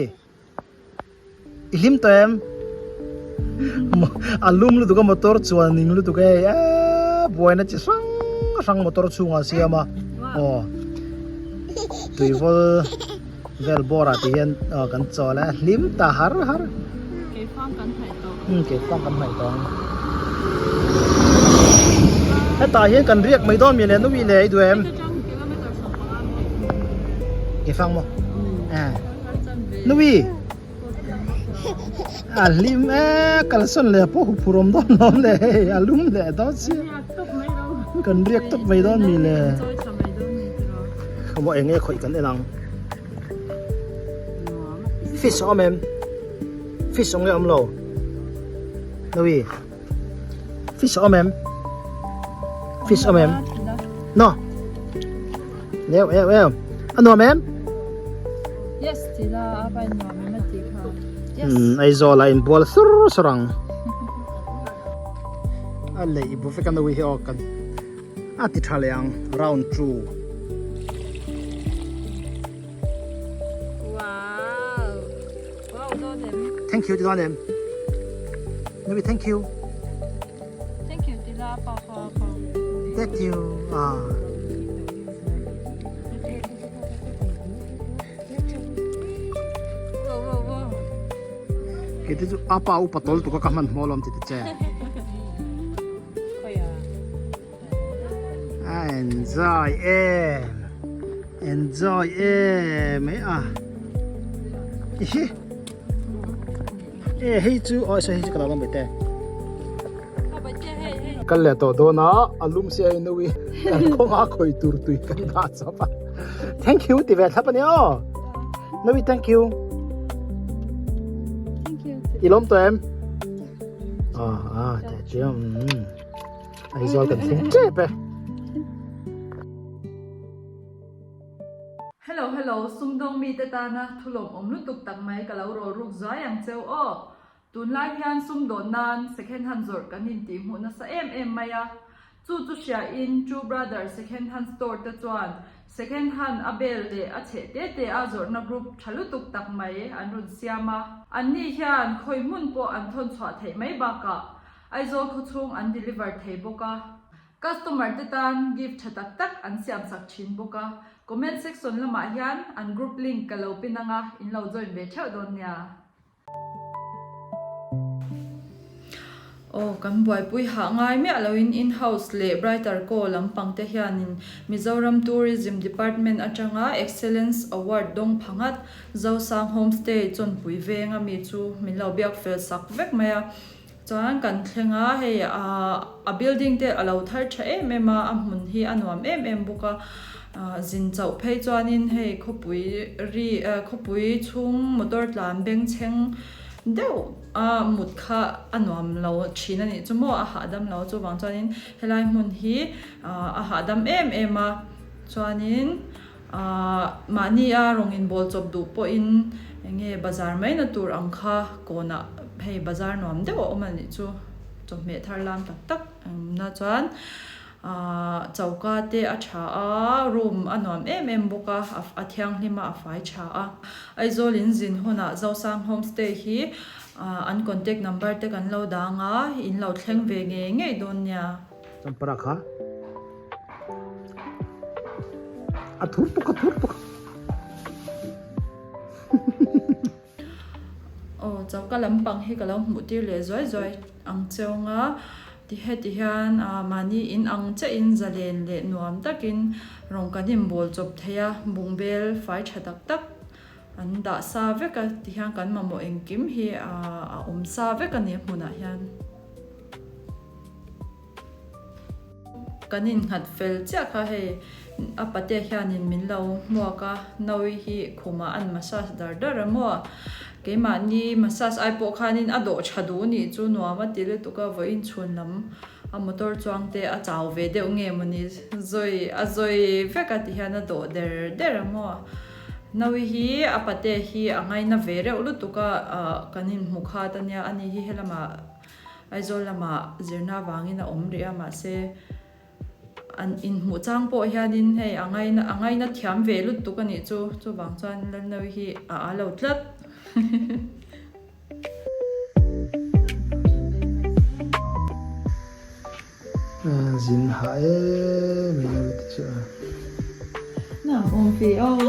I hlim tawh em? A lum lutuk a motor chuan ning lutuk e eee buaina chi hrang hrang motor chhungah a siam a aw tuivawl vel bawr ah tih hian aw kan chawl a hlim ta har har keifang kan hnaih tawh umm keifang kan hnaih tawh ang hetah hian kan riak mai dawn mi le nui le i duh em? Keifang maw? Nui! A hlim e, kalsawn leh pawh huphur awm dawn lo le hei, a lum leh dawn si. Kan riak tawp mai dawn mi le. Khawmaw eng nge khawih kan en ang. Fish a awm em? Fish awm nge awm lo? Nui! Fish a awm em? Fish awm em? No. Leo, eo, eo. A nuam em? Yes, ti la a vai nuam em a ti kha. Yes. Hmm, Aizawl a inbual sur sur ang. A lei i bu vek a nui hi aw kan a ti tha leh ang round 2. Wow. Wow, dawn em? Thank you ti dawn em? Maybe thank you. Thank you ti la pa pa pa. Thank you. Ah. Wow, wow, wow. Ke te chu apa u patol tu ka ka hman hmawlawm ti te che. Enjoy em. Enjoy em mai a. Ihi. E hei chu oi so hei chu ka lo lam te. Kal leh tawh dawn a a lum sia i nui kan kawng a khawi tur tui kan dah chawp a. Thank you ti ve thlap a ni aw. Nui thank you. Thank you. I lawm tawh em? Ah ah te chiam. Aizawl kan thleng tep e. Hello hello sumdawng mite tana thulawm awm lutuk tak mai ka lo rawl ruk zuai ang cheu aw. Tunlai hian sumdawn nan second hand zawrh kan intih hmuh nasa em em mai a. Chu chu hria in True Brother second hand store te chuan second hand a bel leh a chheh te te a zawrhna group tha lutuk tak mai an rawn siam a. Anni hian khawi hmun pawh an thawn chhuah theih mai bakah Aizawl khawchhung an deliver thei bawk a, customer te tan gift tha tak tak an siam sak thin bawk a, comment section lamah hian an group link ka lo pin anga in lo join ve theuh dawn nia. Aw kan buaipui hah ngai miah loin in house leh Brighter Co lampang te hianin Mizoram Tourism Department atanga Excellence Award dawng phangat Zosang Homestay chawnpui venga mi chu min lo biak fel sak vek mai a. Chuan kan thleng a, hei ahh a building te a lo thar tha em em a, a hmun hi a nuam em em bawk a, ahh zin chauh phei chuanin hei khawpui ri eh khawpui chhung motor tlan bengchheng deuh a mut kha a nuam lo thin a nih chu maw a hahdam lo chuvang chuanin helai hmun hi ahh a hahdam em em a chuanin. Ahh mahni a rawng in bawl chawp duh pawhin eng nge bazar mai na tur ang kha kawnah hei bazar nuam deuh a awm a nih chu chawhmeh thar lam tak tak na chuan ahh choka te a tha a room a nuam em em bawk a a thianghlim a a fai tha a Aizawl in zin hunah Zosang homestay hi ahh an contact number te kan lo dang a in lo thleng ve ngei ngei dawn nia. Champara kha. A thur tuk a thur tuk. Aw choka lampang hi ka lo hmuh tir leh zuai zuai ang cheu nga ti heti hian ah mahni in ang chiah in zalen leh nuam takin rawng kan inbawl chawp thei a bungbel fai tha tak tak an dah sa vek a ti hian kan mamawh engkim hi ah a awm sa vek a ni a hmunah hian. Kan innghat fel chiah kha hei a pate hianin min lo hmuak a, Naui hi khumah an massage dar dar a maw? Keimahni massage ai pawh khanin a dawh tha duh nih chu nuam a ti lutuk a, vawiin chhun lam a motor chuang te a chau ve deuh nge mawni zawi a zawi vek a ti hian a dawh der der a maw? Naui hi a pate hi a ngaina ve reuh lutuk a, kan inhmu khat ania, ani hi helamah Aizawl lamah zirna avangin a awm rih a, mahse an inhmuh chang pawh hianin hei a ngaina a ngaina thiam ve lutuk a nih chu, chuvang chuan Lalnawi hi a a lo tlat. Zin hah em em a ti chu a. Na awm ve aw.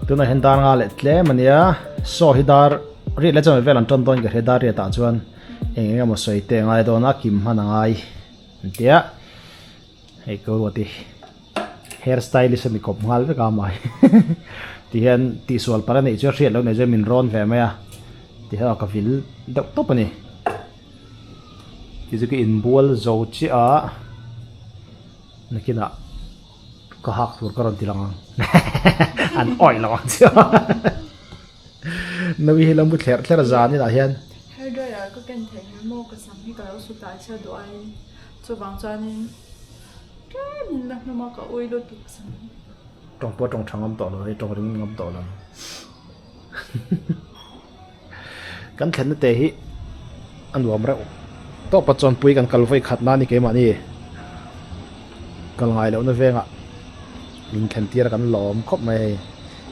Tunah hian dar nga leh tlem a nia, saw hi dar riat leh chawhmeh vel an tawn dawn ka hria dar riatah chuan eng eng emaw sawi te a ngai dawn a, kim hman a ngai an tia. Hei ka ruat hi hair stylist a mi kawp nghal vek a amah hi ti hian tihsual palh a neih chu a hriat loh nei chuan min rawn ve mai a ti hian aw ka vil deuh tawp a ni ti chu ka inbual zo chiah a nakinah ka hak tur ka rawn ti lang ang an awih lo ang chu Nawi hi lo mu thlerh thlerh zan inah hian. Hair dryer ka ken theih hi maw ka sam hi ka lo su tlai chhiat duh aiin chuvang chuanin tlemin la hnum a ka ui lutuk sam hi. Tawng pawh tawng tha ngam tawh lo hei tawng ring ngam tawh lo. Kan thlenna te hi a nuam reuh tawp a chawnpui kan kal vawi khat na ni keimahni kal ngai lohna vengah min thlen tir a kan lawm khawp mai hei.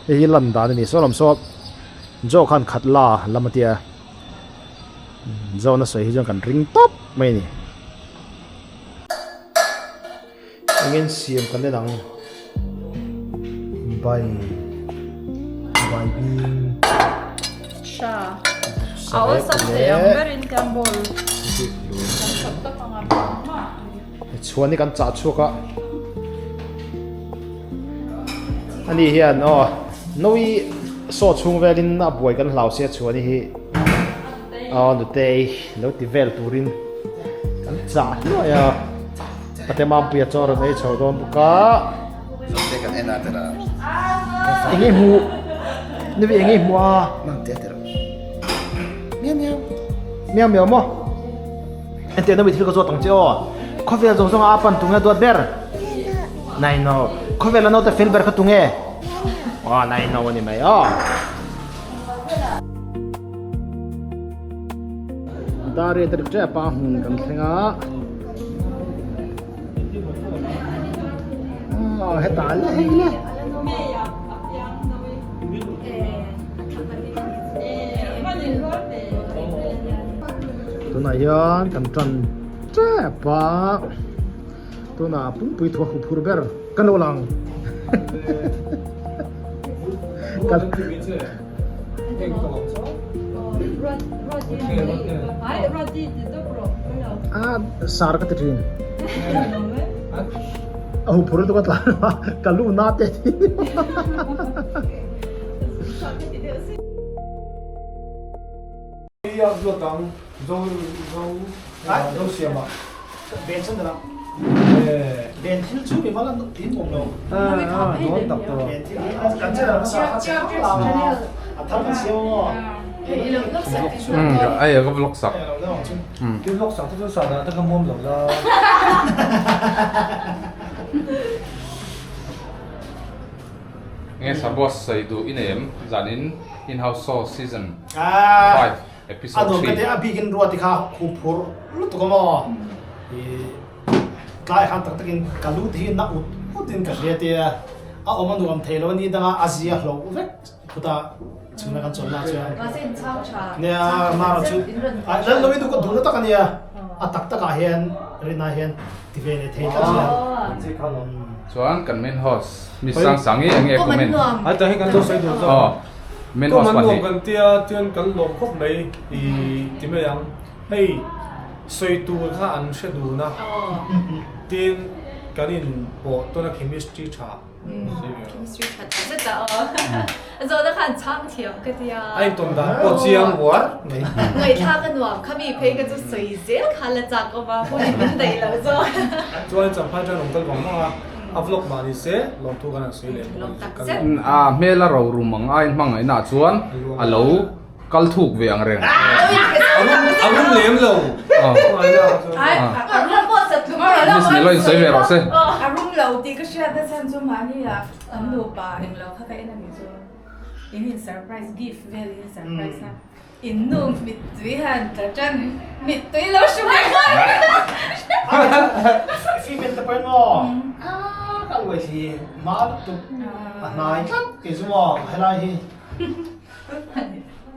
Hei hi lan dan a ni saw lam saw Joe khan khat la lam a tia Joe na sawi hi chuan kan ring tawp mai a ni. Engin siam kan en ang bai bai bing Sha a awlsam thei ang berin tiang bowl kan chhawp tawp anga Chhuan hi kan chah chhuak a ani hian aw nawi saw chhung velin a buai kan hlau sia chhuan hi aw nutei lo ti vel turin kan chah hluai a pate mampuia chaw rawn ei chho dawn bawk a enge hmuh nawi enge hmuh a miau miau maw. Hetiang na mithil ka zawt ang che aw. Khawvel zawng zawng a pan tunge duat ber? Naino. Khawvel a naute fel ber kha tunge? Aw naino a ni mai aw. Dar riat a ri tep a hmun kan thleng a. Aw hetah le hei le. Tunah hian kan tan tep a tunah pumpui thu a hup hur ber ka lo lang a sar ka ti thin a hup hur lutuk a tlan a ka lu na te Nge Sabos sawi duh i nei em? Zanin In-house Show Season 5 Episode 3. A nuam ka ti a bikin Ruati kha hu phur lutuk a maw? I tlai khan tak takin ka lu te hi na ut ut in ka hria tia a awm a nuam thei lo a ni danga a zia hloh vek khuta chhuna kan chawn na chuan nia mara chu lal lo i duh ka duh na tak a nia a tak takah hian rinai hian ti ve leh thei tlat zel. Chuan kan main host Miss Sangsangi eng nge comment? Ai ta hei kan lo sawi duh zawk. Aw main host Comment pahnih. nuam kan tia chuan kan lawm khawp mai i ti mai ang. Hei sawi tur kha an hre dun a tin kan in pawh tuna chemistry tha. Chemistry tha tak zet a aw. Zawhna khan chhang thiam ka tia. A intawn dan pawh chiang uar mai. Ngaihthlak a nuam khami phei ka chu sawi zel kha la chak awm a hun in min daih loh zawk. Chuan champhai tan awm kal vang vang a, a vlog mah ni se lawmthu kan han sawi leh bawk a ni chu kan lawm. A hmel a ro rum ang a inhmangaihna ah chuan a lo Kal thuk ve ang reng. A rum lem lo. Miss Melo in sawi ve rawh se. A rum lo tih ka hriat na chhan chu mahni ah an nupa englo kha ka en a nih chu. In in surprise gift vel in surprise a. In nu mittui han tla tan mittui lo hru mai mai. Female te pawhin maw? ka uai hi hma lutuk a hnai tlat kei chu maw helai hi.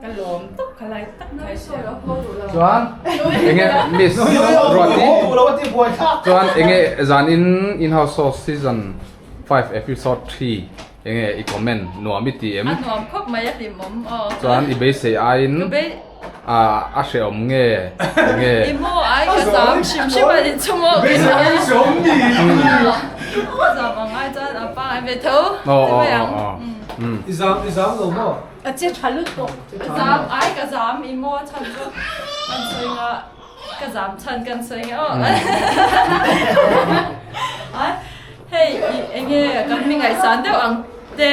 Ka lawm tawp khalai tak mai sia. Chuan enge Miss Ruati chuan enge zanin in-house show season 5 episode 3 enge i comment nuam i ti em? A nuam khawp mai a hlimawm aw. Chuan i beisei aiin a hrehawm nge enge? I maw ai ka zam hrim hrim a ni chu maw? Beisei aiin hrehawm ni. Ka zam ang ai chuan a pangai ve tho ti mai ang. I zam i zam lo maw? A che tha lutuk. Ka zam ai ka zam i maw chhan chu kan sawi nga ka zam chhan kan sawi nga aw. Ai hei i enge kan mi ngaihsan deuh ang te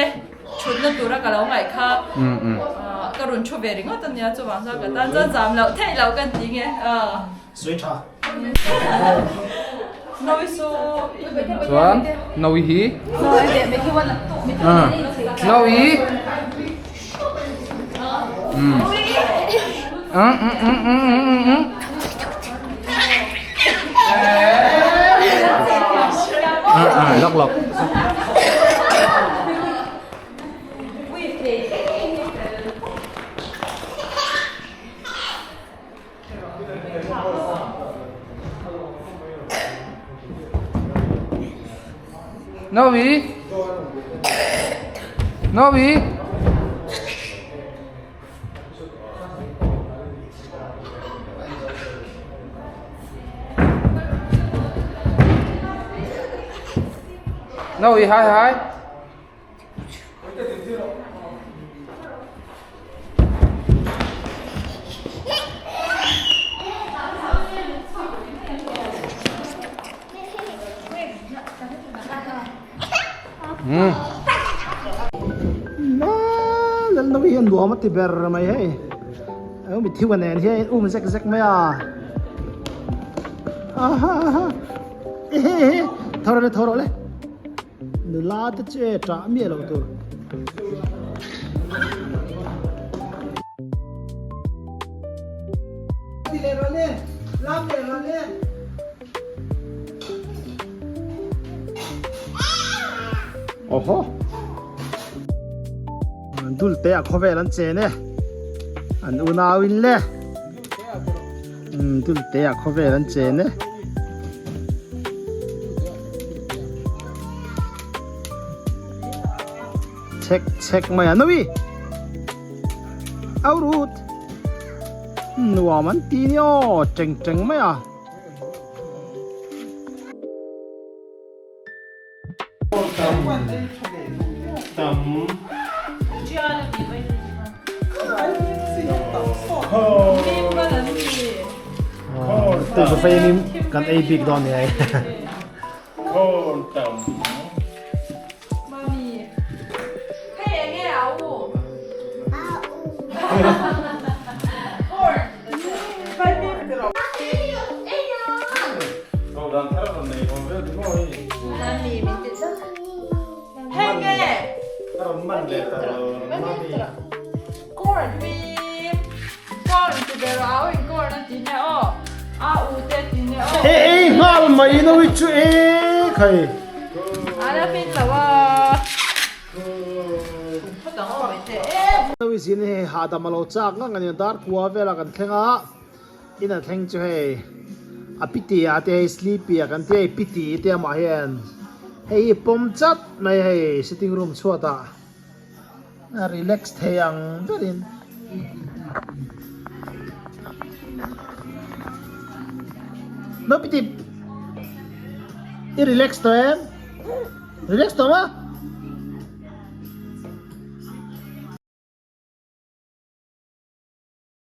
thutna tura ka lo ngaih kha ka rawn thu ve ringawt ania chuvang chuan ka tan chuan zam loh theih loh kan ti nge. Sawi tha. Nawi su. Chuan Nawi hi. Nawi. Lok lok. Novi Novi Novi hi hi Lalnawi hian nuam a ti ber mai hei eng mi thiu nen hian in um zek zek mai a aha aha ehe ehe tho rawh le tho rawh le. Nula te chu e ṭah miah loh tur. Oho. Dul te a khawvel an chen e. An unau in le. Dul te a khawvel an chen e. Chek chek mai a nawi au rut nuam an ti ni aw teng teng mai a. Tui buffet hi kan ei bik dawn ni ai. E ei nghal mai no i chu e khai. Nawi zin hei hahdam a lo chak ngang a ni dar kua velah kan thleng a in a thleng chu hei a piti ah te hei sleepy ah kan tia hei piti te amah hian hei hi pawm chat mai hei sitting room chhuat ah a relax thei ang berin. No piti i relax tawh em relax tawh maw.